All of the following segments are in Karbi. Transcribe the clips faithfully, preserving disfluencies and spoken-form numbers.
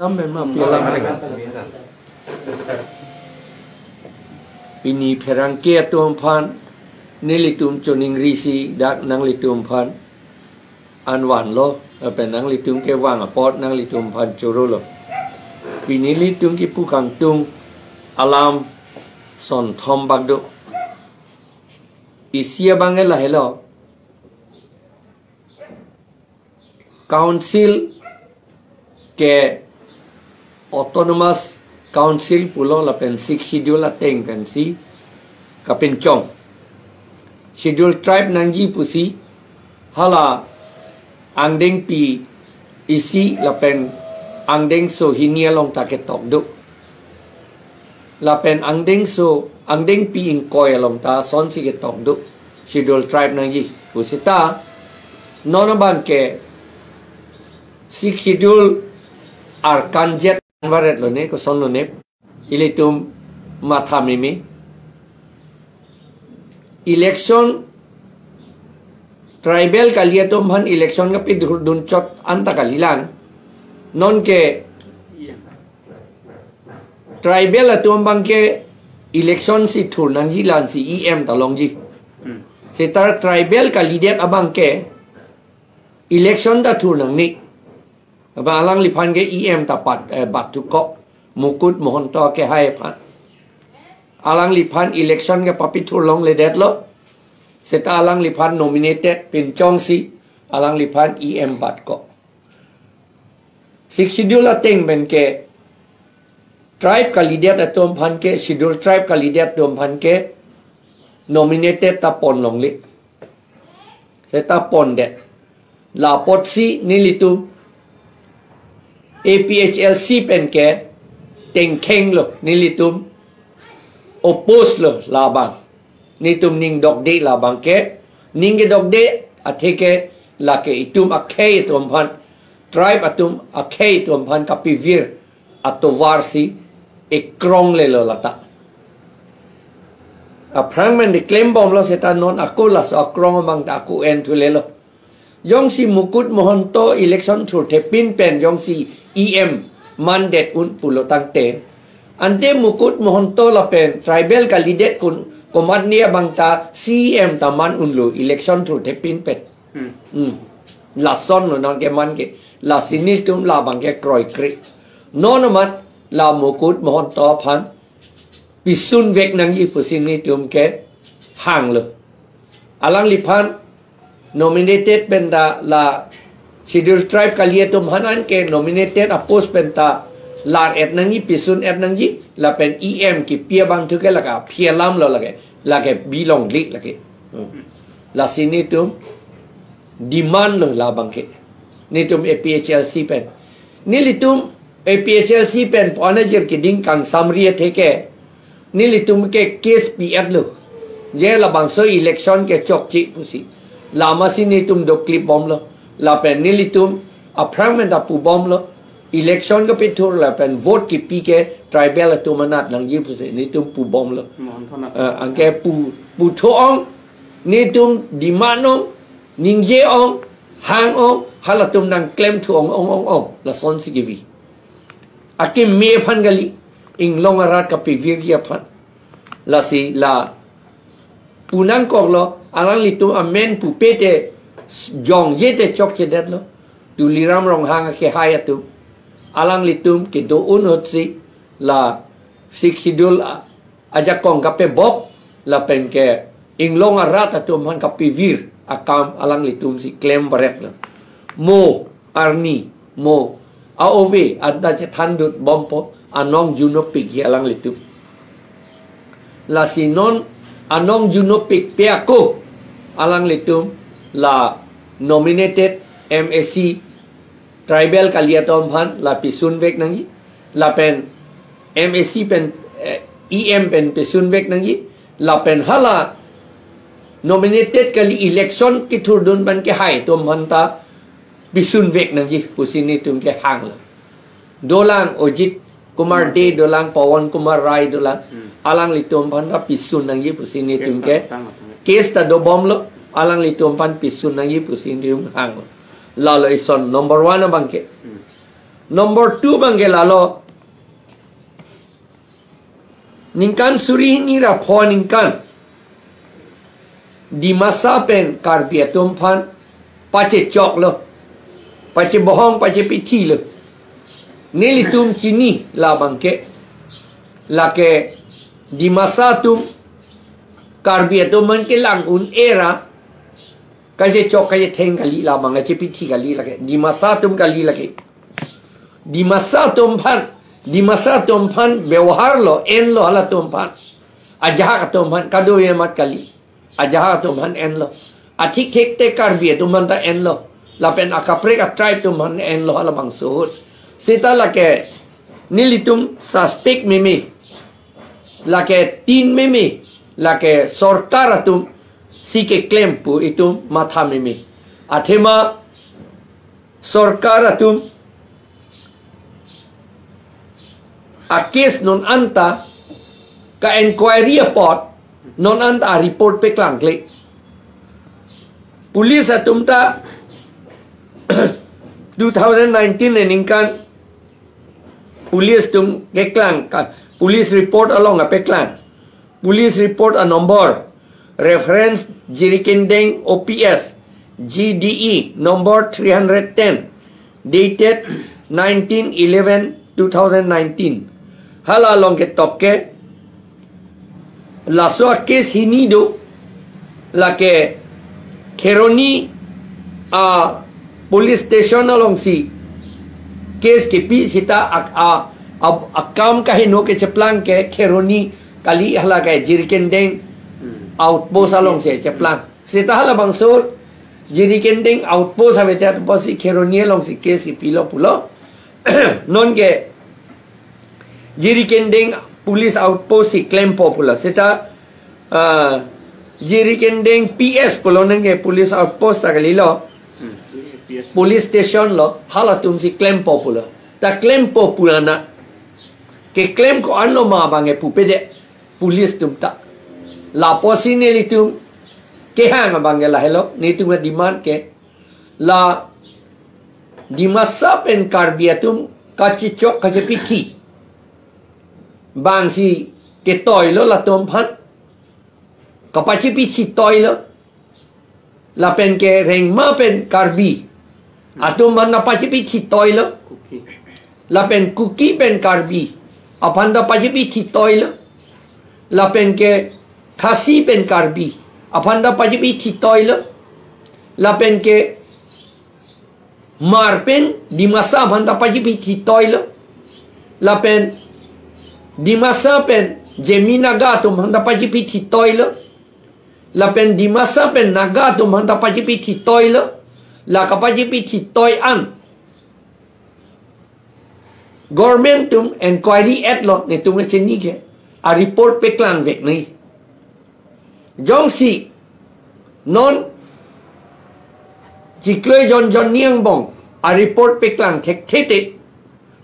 Lam mema pialam. Pini pherangke atum aphan nelitum choningri si dak nanglitum aphan an vanlo, lapen nanglitum kevang apot nanglitum aphan chorolo. Pini nelitum kipu kangtung alam son thom bak do. Isi abang lahelo. Council ke Autonomous Council pulo lapen Sixth Schedule ateng pensi kapinchong. Schedule Tribe nangji pusi hala angdengpi isi lapen angdengso hini along ta ketok do. Lapen angdengso, angdengpi ingkoi along ta sonsi ketok do. Schedule Tribe nangji. Pusita, non abang ke Sixth Schedule arkan jet varet lone, koson lone. Ilitum matha mimi. Election tribal kali atum aphan election kapidurdun chot anta kalilang. Non ke tribal atum abang ke election si thur nangji, la-ansi E M ta longji. Hmm. Seta tribal kalidet abang ke election ta thur nangne. Abang alangliphan ke E M ta pat, eh, bat thuko. Mukut Mahanta kehai aphan. Alangliphan election ke papithur longledetlo. Seta alangliphan nominated pinchongsi alangliphan E M batko. Sixth Schedule ateng pen ke tribe kalidet atum aphan ke, Schedule Tribe kalidet atum aphan ke nominated ta pon longle. Seta pondet. La apotsi nelitum A P H L C pen ke tengkheng lo, nelitum oppose lo labang. Nelitum ning dokde labang ke, ning kedokde athe ke lake itum akhei atum aphan, tribe atum akhei atum aphan kapivir atovar si ekrong lelo lata. Aphrang men de klem bomlo, seta non ako laso akrong abang ta ako en thulelo. Jongsi Mukut Mahanta election thurthepin pen jongsi E M mandet un pulo tangte, ante Mukut Mahanta lapen tribal kalidet kun komatne abang ta C E M ta man unlo election thurthepin pen. Hmm. Hmm. Lason lo non ke man ke. Lasi nelitum labang ke kroikre. Non amat la Mukut Mahanta aphan pisun vek nangji pusi nelitum ke hanglo. Alangliphan nominated pen ta la Schedule Tribe kali atum aphan an ke nominated apost pen ta lar et nangji, pisun et nangji, lapen E M kipi abang thu ke lake aphi alam lo lake, lake bilong lik lake. Hmm. Lasi nelitum demand lo labang ke. Nelitum A P H L C pen. Nelitum A P H L C pen pon ajir keding kangsamri athe ke nelitum ke case pi-et lo. Je labangso election ke chokche pusi. Lama si nelitum doklip bomlo. Lapen nelitum aphrang men ta pu bomlo. Election kepithur lapen vote kipi ke tribal atum anat nangji pusi nelitum pu bomlo. Mohon thonat. Eh, anke pu, pu tho-ong, nelitum demand ong, ningje ong, hang ong, halatum nangklem thu ong, ong, ong, ong. Lasonsi kevi. Akeme aphan kali, inglong arat kapivirji aphan. Lasi la pu nangkoklo, alanglitum amen pupe te jongje te chokchedetlo. Tuliram Ronghang akehai atum. Alanglitum kedo un ahutsi la Sixth Schedule a-, ajakong kapebok lapen ke inglong arat atum aphan kapivir akam alanglitum si klem varetlo. Mo arni, mo a-ove anta chethandut bompo, anong junopik ji alanglitum. Lasi non anong junopikpe ako alanglitum la nominated M A C tribal kali atum aphan la pisun vek nangji, lapen M A C pen, eh, E M pen pisun vek nangji, lapen hala nominated kali election kethurdun pen kehai atum aphan ta pisun vek nangji pusi nelitum ke hanglo. Dolang Ajit Kumar Dey dolang, Pawan Kumar Rai dolang, hmm, alanglitum aphan ta pisun nangji pusi nelitum ke case ta tang, tang. Case ta dobomlo, alanglitum aphan pisun nangji pusi nelitum hanglo. Lalo ison number one abang ke. Hmm. Number two abangke lalo. Ningkan suri hini ra pho ningkan Dimasa pen Karbi atum aphan pachechoklo, pachebohong, pachepithi lo. Nelitum chini labangke, lake Dimasa atum Karbi atum aphan kelang un-e ra kachechok kachetheng kali, labang kachepithi kali lake. Dimasa atum kali lake. Dimasa atum aphan, Dimasa atum aphan bebohar lo, enlo halatum aphan. Ajahak atum aphan, kadokave amat kali. Ajahak atum aphan enlo. Athik thik te Karbi atum aphan ta enlo. Lapen akaprek a-tribe atum aphan enlo halabangso ahut. Seta lake nelitum suspect meme, lake tin meme, lake sorkar atum si keklem pu itum matha meme. Athema sorkar atum a-case non anta ka-enquiry apot non anta a-report peklangkle. Police atum ta two thousand nineteen aningkan police atum keklang ka, police report along kapeklang. Police report a-number, reference Jirikindeng O P S, G D E number three hundred ten, dated nineteen eleven two thousand nineteen. Hala along ketok ke, laso a-case hini do, lake Kheroni a-police station alongsi case kepi seta a, a, a, akam kaheno kecheplang ke Kheroni kali, halake Jirikindeng outpost alongsi cheplang. Seta halabangso Jirikindeng outpost avedet apotsi Kheroni alongsi case kepilo pulo. Nonke Jirikindeng police outpost si klempo pulo. Seta, ah, Jirikindeng P S pulo, nonke police outpost ta kalilo. Hmm. P S. Police station lo, halatum si klempo pulo. Ta klempo pulana, keklem ko-an lo ma abangke pupedet police atum ta. Lapusi nelitum kehang abangke lahelo, netum a-demand ke, la Dimasa pen Karbi atum kachechok kachepithi abangsi ketoilo, latum aphan kapachepithi toilo. Lapen ke Rengma pen Karbi atum aphan ta pachepithi toilo. Kuki. Lapen Kuki pen Karbi aphan ta pachepithi toilo. Lapen ke Khasi pen Karbi aphan ta pachepithi toilo. Lapen ke Hmar pen Dimasa aphan ta pachepithi toilo. Lapen Dimasa pen Zeme Naga atum aphan ta pachepithi toilo. Lapen Dimasa pen Naga atum aphan ta pachepithi toilo. La kapachepithi toi an government atum enquiry etlo, netum kechini ke, a-report peklangvek nangji. Jongsi non chiklo jon jon ni angbong a-report peklang thekthe te,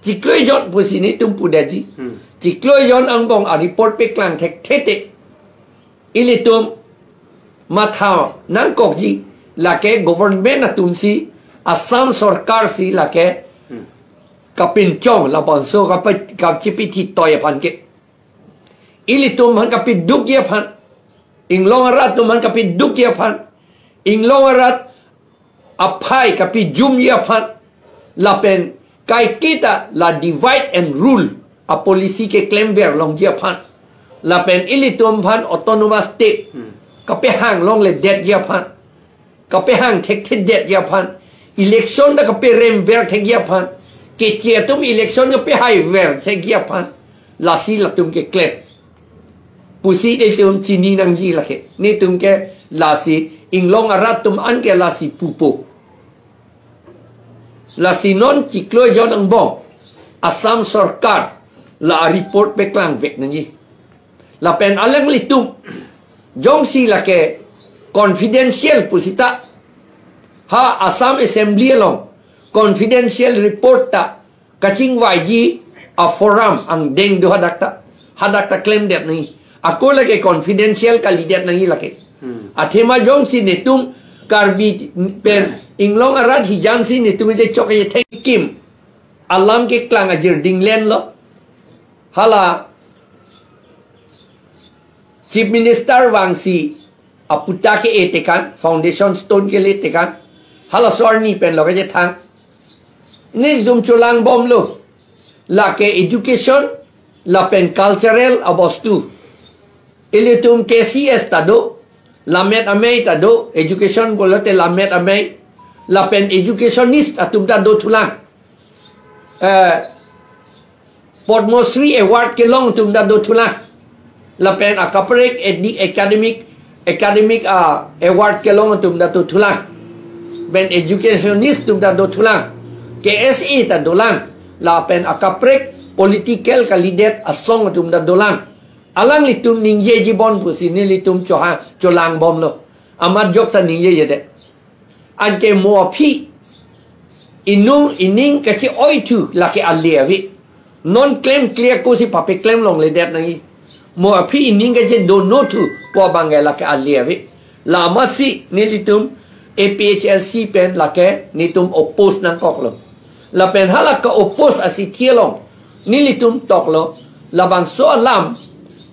chiklo jon pusi netum pudetji. Hmm. Chiklo jon angbong a-report peklang thekthe te, ilitum matha nangkokji, lake government atumsi, Assam sorkar si lake, hmm, kapinchong, labangso kapa-, kachepithi toi aphan ke. Ilitum aphan kapidukji aphan, inglong arat atum aphan kapidukji aphan, inglong arat aphai kapijumji aphan, lapen kaiketa la divide and rule a-policy keklemver longji aphan, lapen ilitum aphan autonomous state, hmm, kapehang longledetji aphan, kapehang thekthedetji aphan, election ta kaperemver thekji aphan, keche atum election kapehaiver thekji aphan, lasi latum keklem pusi itum chini nangji lake. Netum ke lasi inglong arat atum an ke lasi pupo. Lasi non chiklo jon angbong Assam sorkar la a-report peklangvek nangji. Lapen alanglitum jongsi lake confidential pusita, ha Assam Assembly along confidential report ta kachingvaiji a-forum angdeng do hadak ta, hadak ta klemdet nangji. Ako lake confidential kalidet nangji lake. Hmm. Athema jongsi netum Karbi pen inglong arat hijan si netum je chok je thengkim, alam keklang ajir dinglen lo. Hala Chief Minister vangsi aputa ke-e tekang, foundation stone kele tekang. Halaso arni pen lo kachethang. Nelitum cholang bomlo. Lake education lapen cultural abostu. Ilitum K C S ta do, lammet amei ta do, education pulote lammet amei, lapen educationist atum ta dothulang. Eh, Padma Shri Award kelong atum ta dothulang. Lapen akaprek edi-, academic, academic, ah, award kelong atum ta dothulang. Pen educationist atum ta dothulang. K S A ta dolang. Lapen akaprek political kalidet asong atum ta dolang. Alanglitum ningjeji bon pusi nelitum choha, cholang bomlo. Amat jok ta ningjejedet. Anke mo aphi inung ining kache-oithu lake ale ave. Non klemkle ako si papeklem longledet nangji. Mo aphi ining kachedono thu pu abang ke lake ale ave. La amatsi nelitum A P H L C pen lake nelitum oppose nangkoklo. Lapen hala ke-oppose asithi along nelitum toklo, labangso alam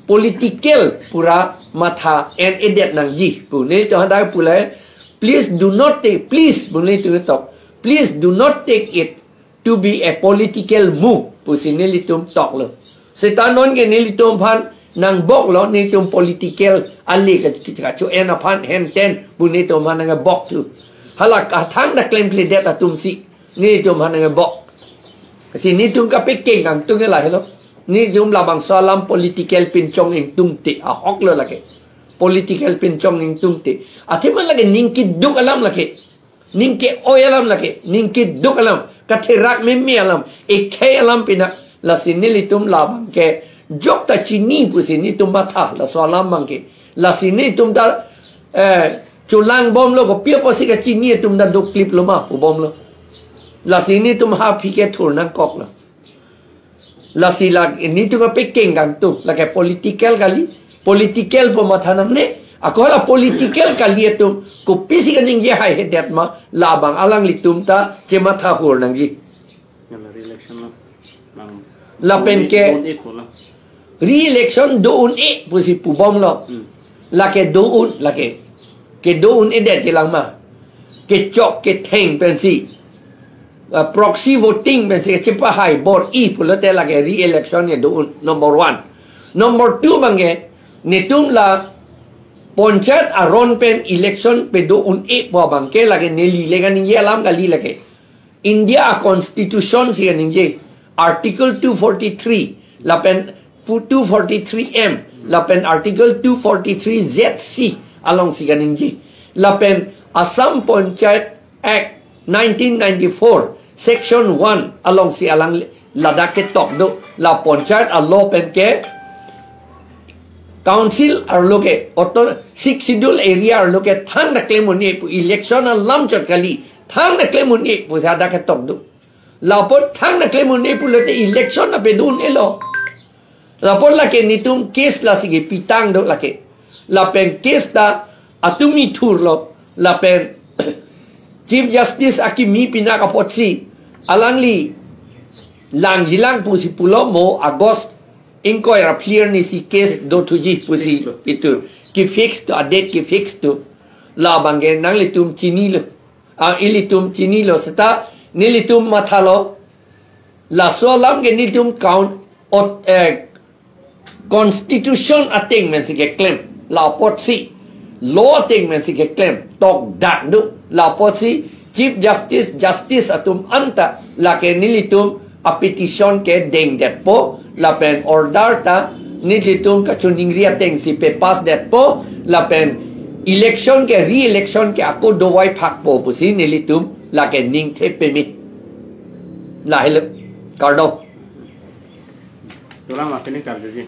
political pura matha en-edet nangji pu. Nelitum hadak pule, please do not take, please pu nelitum tok, please do not take it to be a political move pusi nelitum toklo. Seta non ke nelitum aphan nangboklo, nelitum political ale ka, ka, kacho-en aphan henten pu nelitum aphan nangbok thu. Hala kathang ta klemkledet atum si nelitum aphan nangbok. Si nelitum kapekeng kangtung ke lahelo. Nelitum labangso alam political pinchong ingtungte ahoklo lake. Political pinchong ingtungte. Athema lake ning keduk alam lake. Ning ke-oi alam lake, ning keduk alam, katherak meme alam, ekhei alam pina, lasi nelitum labang ke jok ta chini pusi nelitum matha, laso alam abang ke. Lasi nelitum ta, eh, cholang bomlo, kopi apotsi kachini atum ta dokliplo ma pu bomlo. Lasi nelitum ha aphi ke thur nangkoklo. Lasi la nelitum kapekeng kangtung, lake political kali, political pu matha nangne, ako hala political kali atum kopisi kaningje haihedet ma, labang alanglitum ta chematha hur nangji. Hala re-election lo. Bang Lapen ke re-election do un-e pusi pu bomlo. Hmm. Lake do un, lake. Kedo un-edet jilang ma. Kechok ketheng pensi, uh, proxy voting pensi kachepahai bor-i pulote lake re-election kedo un, number one. Number two abang ke, nelitum la panchayat aron pen election pedo un-e pu abang ke lake neli le kaningje alam kali lake. India Constitution si kaningje, Article two forty-three, lapen fu-, two forty-three M, lapen Article two forty-three Z C alongsi kaningje, lapen Assam Panchayat Act nineteen ninety-four, Section one alongsi alang ladak ketok do, la panchayat a-law pen ke council arlo ke, auto-, Sixth Schedule area arlo ke thangta klem un-e pu, election alam chot kali, thangta klem un-e pu hadak ketok do. Lapot thangta klem un-e pulote election ta pedo un-elo. Lapot lake nelitum case lasi kepitang do lake. Lapen case ta atumi thurlo. Lapen Chief Justice akimi pinak apotsi alangli langjilang pusi pulo, mo August ingkoi ra phli arnisi case dothuji pusi, fix lo, pitur. Kefix do, a-date kefix do. Labang ke nanglitum chinilo. Ah, ilitum chinilo seta nelitum mathalo. Laso alam ke nelitum count, ot, eh, constitution ateng pensi keklem. La apotsi law ateng pensi keklem. Tokdak do. La apotsi Chief Justice, Justice atum anta lake nelitum a-petition kedengdetpo, lapen order ta nelitum kachoningri atengsi pe-pass detpo, lapen election ke, re-election ke ako dovai phakpo pusi nelitum lake ning thepeme. Lahelo, kardom. Tulang ma pini kardom ji.